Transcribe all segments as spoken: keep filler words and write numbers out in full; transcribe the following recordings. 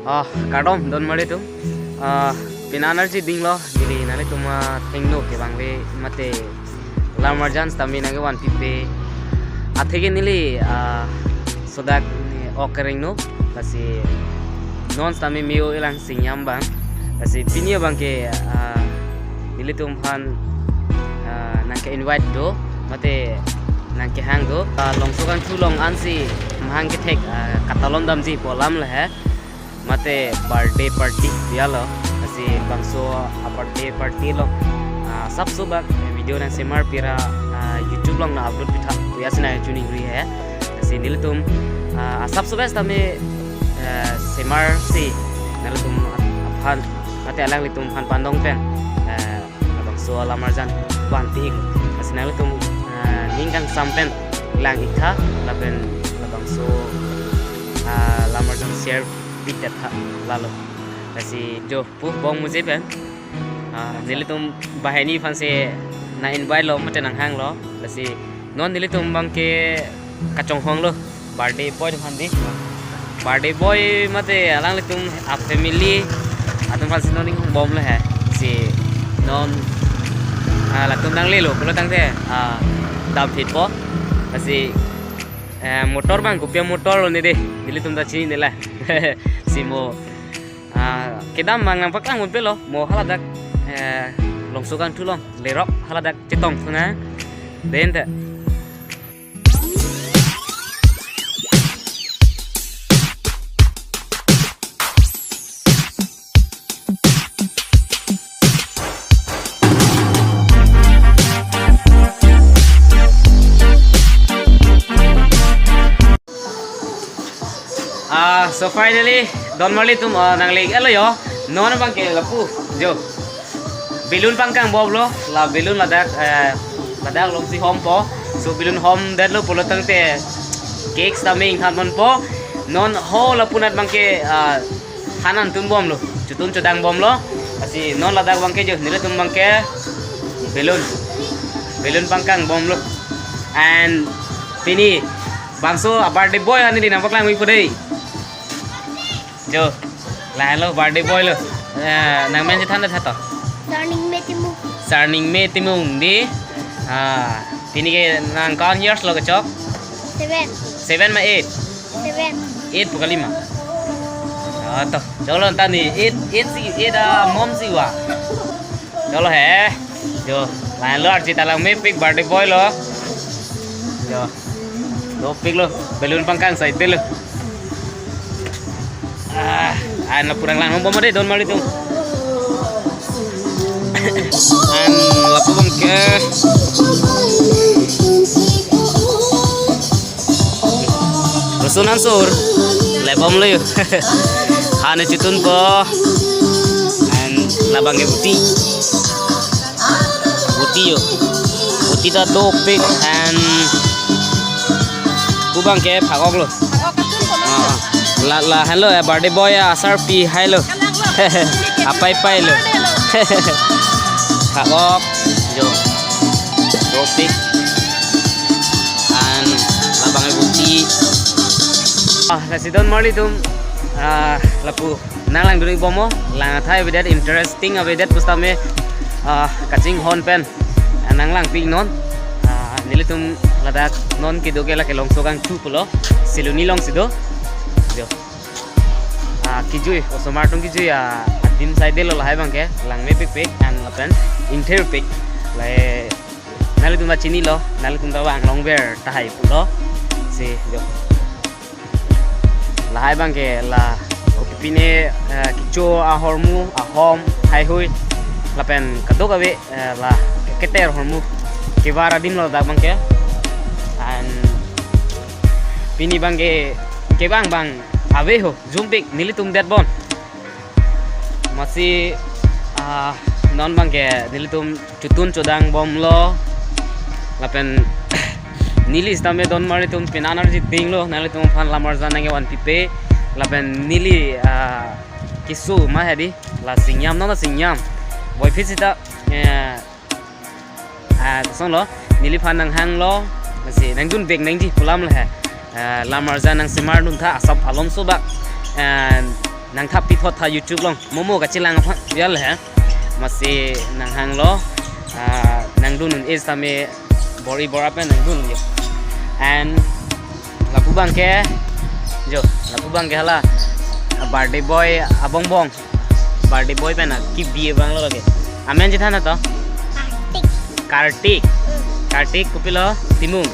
Oh, kardom don marli atum. Ah, pini arni dinglo, neli nanglitum athengno kevang ave mate lam arjan sitame nangkevan pipe. Atheke neli, ah, sodak, eh, ok kerengno, lasi non sitame me-o-elang Singnam abang. Lasi pini abangke, ah, nelitum aphan, ah, nangke-invite do, mate nangkehang do. Ah, Longso Kangthu along ansi mahang kethek, ah, katalon damji pu alam le he. Mate birthday party diya lo. Lasi bangso a-birthday party along, ah, asapso bak, eh, video nangsemar pira, ah, YouTube along nang-upload pitha. Puya sina chuning ri he. Lasi nelitum, ah, asapso bak sitame, eh, semarsi nanglitum aphan, mate alanglitum aphan pandong pen, eh, labangso lam arjan vanpi-iklo. Lasi nanglitum, ah, ning kangsam pen lang-iktha, lapen labangso, ah, lam arjan share pidet tha lalo. Lasi jo pu bong muje pen. Ah, nelitum banghini aphansi nang-invite lo, mate nanghanglo. Lasi non nelitum abangke kachonghong lo birthday boy aphan di. Birthday boy mate alanglitum a-family atum aphansi non inghong bom le he. Si non, ah, latum nanglelo pulo tangte, ah, dam phitpo. Lasi, eh, motor abang kopi amotor lo ne de. Nelitum ta chinine la. Si mo, ah, kedam abang nangpaklang un pelo. Mo haladak, eh, Longso Kangthu along lerok haladak chetong thunang. Den te. Ah, so finally, don marli atum, ah, nangle-etlo jo. Non abangke lapu jo. Balloon pangkang bomlo, la balloon ladak, eh, ladak alongsi hompo. So balloon homdetlo pulo tangte cake sitame ingthan ponpo. Non ho lapunat abangke, ah, han an tun bomlo, chotun chodang bomlo. Lasi non ladak abangke jo, nelitum abangke balloon, balloon pangkang bomlo. And pini bangso a-birthday boy aphan neli nangpaklang-ikpo dei. Jo, lahelo birthday boy lo. Eh, nangmen chethan tha to. Sarningme Timung. Sarningme Timung di. Ah, pini ke nang ko-an years lo kechok? Seven. Seven ma eight? Seven. Eight pu kali ma? Ah, to. Jolo tani eight, eight si, eight a mom si wa. Jolo he. Jo, lahelo arje ta langmepik birthday boy lo. Jo. Dopiklo, balloon pangkang saite lo. Ah, an lapu nanglang bom dei don marli atum. An lapu abangke Rosun ansur lebomlo jo. Han chotunpo. An labangke buti. Buti jo. Buti ta dopik and pu abangke phak-ok lo. Phak-ok katun ko lo. Ah, la, lahenlo ya birthday boy ya asarpi hai lo. Kalang lo. Apai pai lo. Birthday lo. Phak-ok jo. Dopik. And labangke buti. Ah, lasi don marli atum, ah, lapu nanglangdun-ik bomlo, lang athai avedet, interesting avedet pusitame, ah, kachinghon pen, ah, nanglangpik non. Ah, nelitum ladak non kedo ke lake Longso Kangthu pulo, Siloni alongsi do. Jo. Ah, kejui, osomar atum kejui, ah, adim saidelo lahai abangke, langmepikpik, and lapen ingthirpik. Lahai nanglitum ta chinilo, nanglitum ta vang longver tahai pulo. Si, jo. Lahai abangke la kopipine, eh, kecho ahormu, ahom, haihui, lapen kadokave, eh, la keter ahormu kevar adim lo dak abangke. And pini abangke kevang abang ave ho, jumpik nelitum det bon. Masi, ah, non abangke nelitum chotun chodang bomlo. Lapen neli sitame don marli atum pini arni dinglo, nanglitum aphan lam arjan nangkevan pipe. Lapen neli, ah, keso ma hedi, la Singnam non la Singnam. Boiphit sita, eh, ah, kosonlo, neliphan nanghanglo, lasi nangdun vek nangji pu alam le he. Ah, lam arjan nangsemar duntha asap alomso bak. And Nangthap pithot tha YouTube along. Momo kachelang aphan bial he. Masi nanghanglo. Ah, nangdun un-e sitame bor-i bor-a pen nangdun yo. And lapu abang ke, jo, lapu abang ke hala birthday boy abongbong. Birthday boy pen akibi abang lo lake. Amen chethan to? Kartik. Kartik. Hmm. Kartik kopilo? Timung.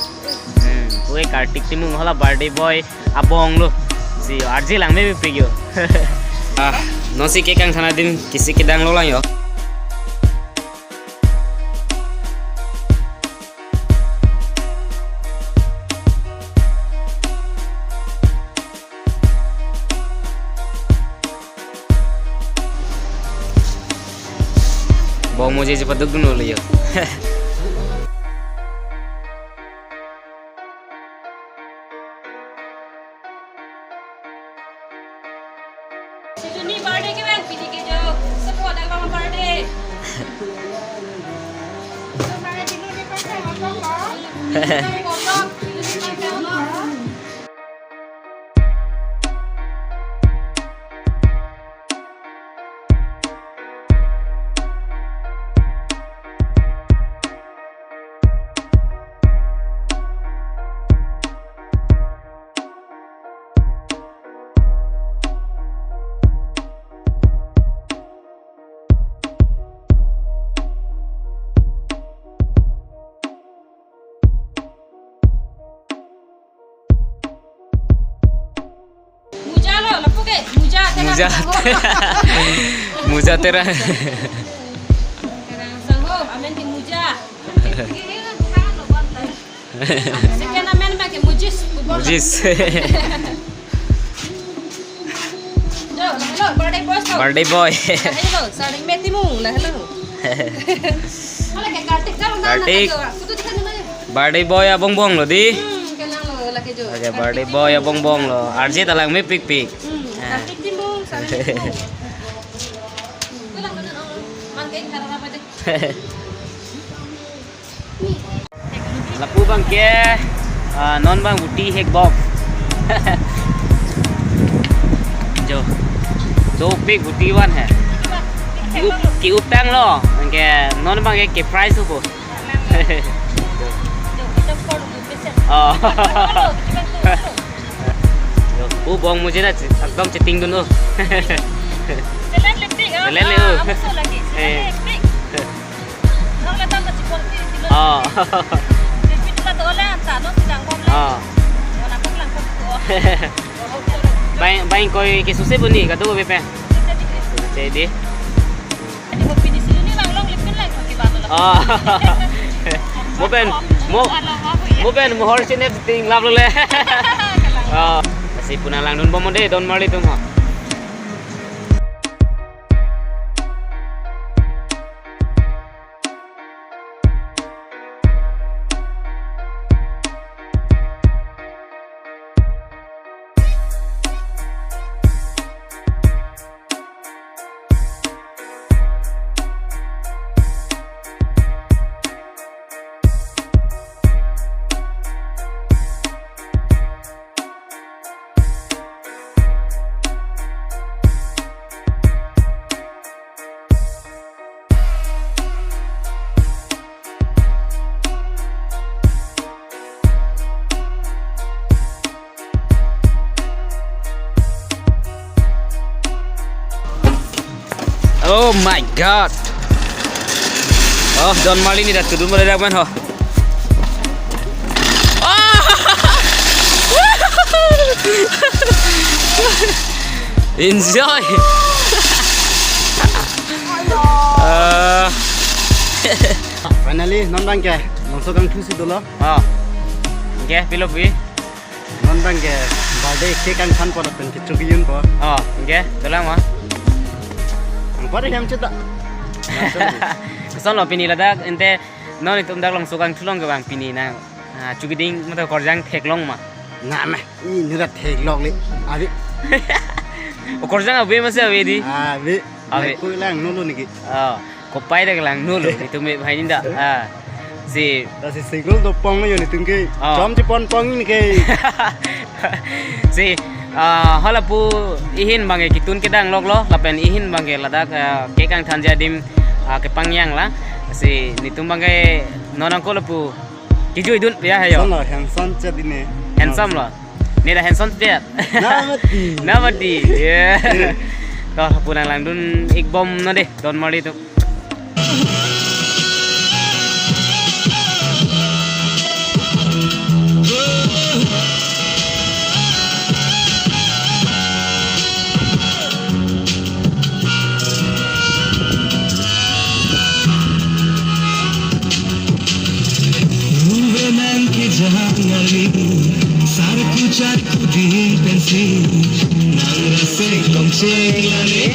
Hmm, pu ke Kartik Timung hala birthday boy abong lo. Si arje lang mepikpik yo. Ah, non si cake kangthan adim kisi kedang lo lang yo. Bong moje chepaduk dun lo yo. Sijuni birthday ke bang, pini ke jo. Support abang birthday. Muja lo, lapu ke, muja terang. Muja. Muja terang. Terang sangho, amen ke muja. Second amen abang ke mujis. Mujis. Jo, hello, birthday boy. Birthday boy. Hello, saring meti mung, la hello. Hala ke Kartik jam na Kartik. Kutu dikhan na. Birthday boy abongbong lo di. Hmm, kenang lo lake jo. Oke, Kartik birthday Timung. Boy abongbong lo. Arje ta lang mepikpik. Hmm, ah. Kartik Timung, saring meti mung. Kulang mana, oh, mangkeng karena apa deh? Lapu abang ke, ah, non abang buti hek bok. Jo. Dopik buti van he. Ki-up, ki-up tanglo. Anke non abang ke, ke prize upo. Oh. Jo. U bong mujhe na, ekdom cheting dun o. Selen lipstick, ah, selen le, ah, oh. Amuso lagi. Eh. Selen lipstick. Nang le tang ta chikon ti silo. Oh. Repeat la to le anta no sidang bom le. Oh. Wana kong lang kong ko. Bang, bang koi ke suse buni kado bepe. Jadi. Adi mo pini silo ni lang long lipin lang kaki balo la. Oh. Mo pen, mo, mo pen mohor sine ting lap lo le. Oh. Lasi pu nanglang dun bom mo de, Don Marley atum ho. Oh my God. Oh, Don Marley ni dah tudu mulai dah main ho. Oh! Enjoy. Eh. Finally, non abang ke, nongso kangthu si dolo. Oh. Ke, pilo pi? Non abang ke, birthday cake kangthan po, pen kechok yun po. Oh, ke, dolang ma. Ang pare hem cheta. Koson lo pini ladak, ente, non itum dak longso kangthu along ke bang pini na. Ah, chukiding, matlab korjang theklong ma. Na me, ini dah theklong le. Abi. O korjang abi masih abi di. Abi. Abi. Ko lang nulu niki. Oh, kopai dak lang nulu, itum me bhai ninda. Ah. Si. Lasi single dopong yo nitum ke. Oh. Chom chipon pong niki. Si. Ah, halapu ihin abangke ketun kedang loklo, lapen ihin abangke ladak, ah, cake kangthanji adim, ah, kepangjang la. Si netum abangke non ako lapu kejuidun ya, hayo. Son lo, handsome chat ini. Handsome lo. Ne dak handsome chat. Namati. Namati. Ya. To, lapu nanglangdun ik bom non deh, don marli atum. Ruve nang kejang ali, sarku charku ding pensi, nang rasek longcheng lale,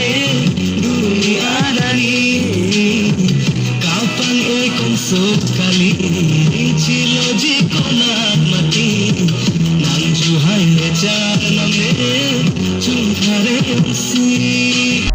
duni adani, kapang ekong sok kali, chiloji konak mati, nang juhai echan mame, chungkhare si.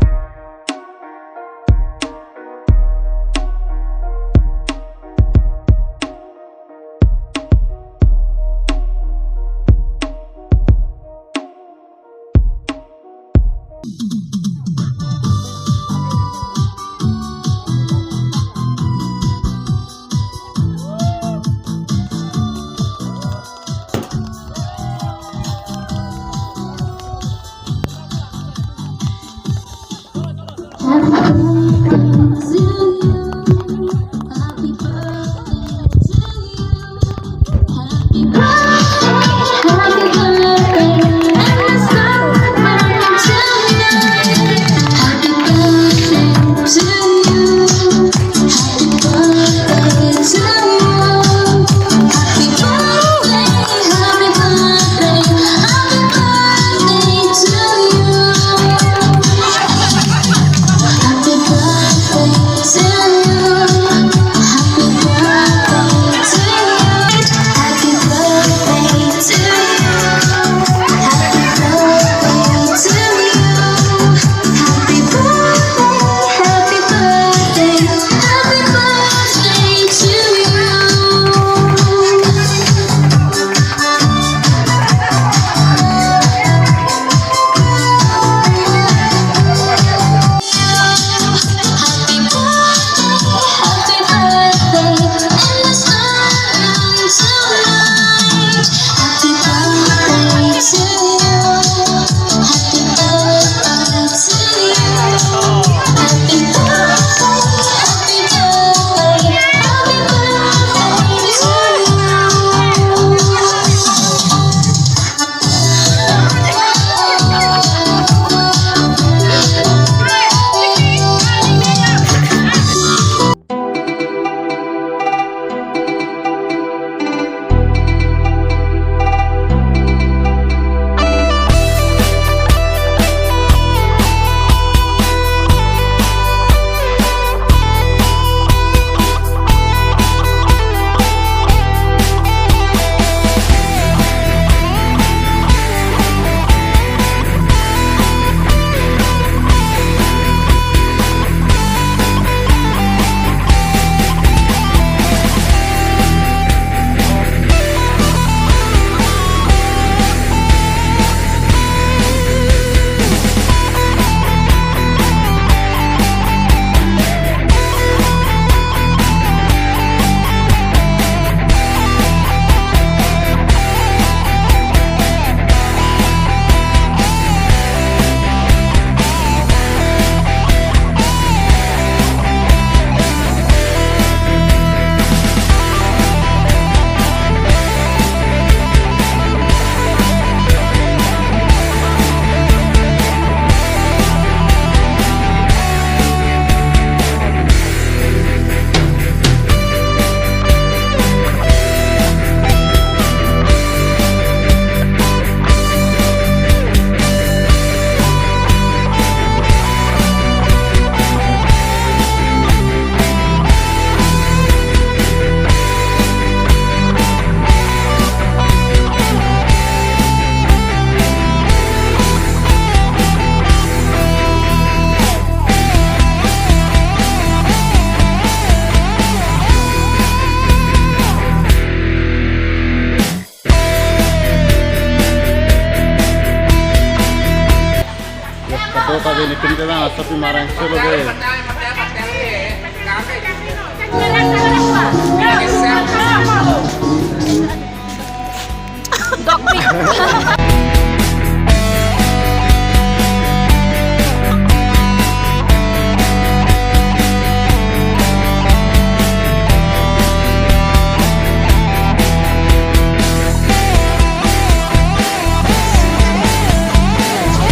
Nelitum ke bang asopi marang solo de.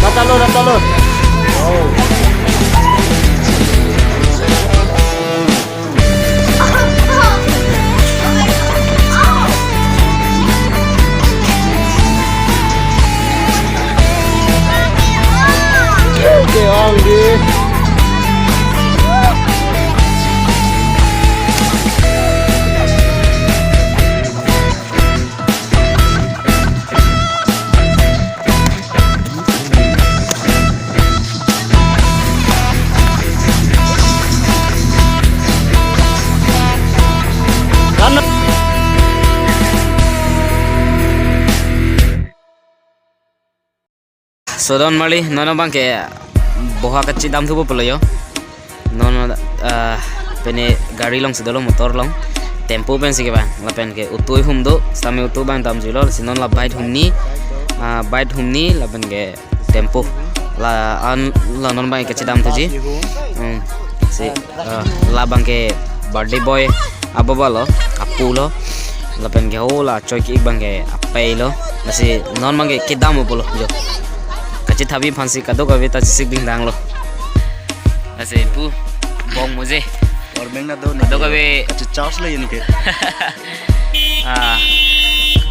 Datalo, datalo. Oh. Oke, Anggi. So don marli, non abang ke boha kachedam thupo pulo jo. Non, ah, pine gari alongsi dolo, motor along. Tempo pensi ke bang, lapen ke auto ahum do, sitame auto abang damjuilo, si non la bike humni, ah, bike humni, lapen ke tempo. La an, la non abang kachedam thuji. Hmm. Si, ah, la abang ke birthday boy ababa lo, apu lo. Lapen ke ho la choi ki abang ke apei lo. Lasi non abang ke kedam pulo jo. Kachethabi aphansi kadokave ta chesik dingdang lo. Lasi pu bong muje. Or meng na do ne. Kadokave. Kache charge le yen ke. Ah,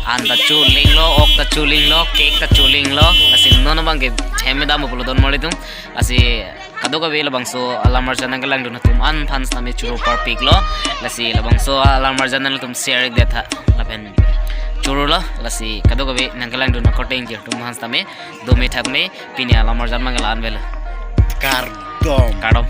an ta chuling lo, ok ta chuling lo, cake ta chuling lo. Lasi non abang ke hem dam pulo don marli tum. Lasi kadokave labangso alam arjan nangkelangdun atum an aphan sitame choro parpik lo. Lasi labangso alam arjan nangtum share ik det tha. Lapen choro lo. Lasi kadokave nangkelangdun akorte ingkir atum aphan sitame dome thakme, pini alam arjan abang ke la-an avelo. Kardom. Kardom.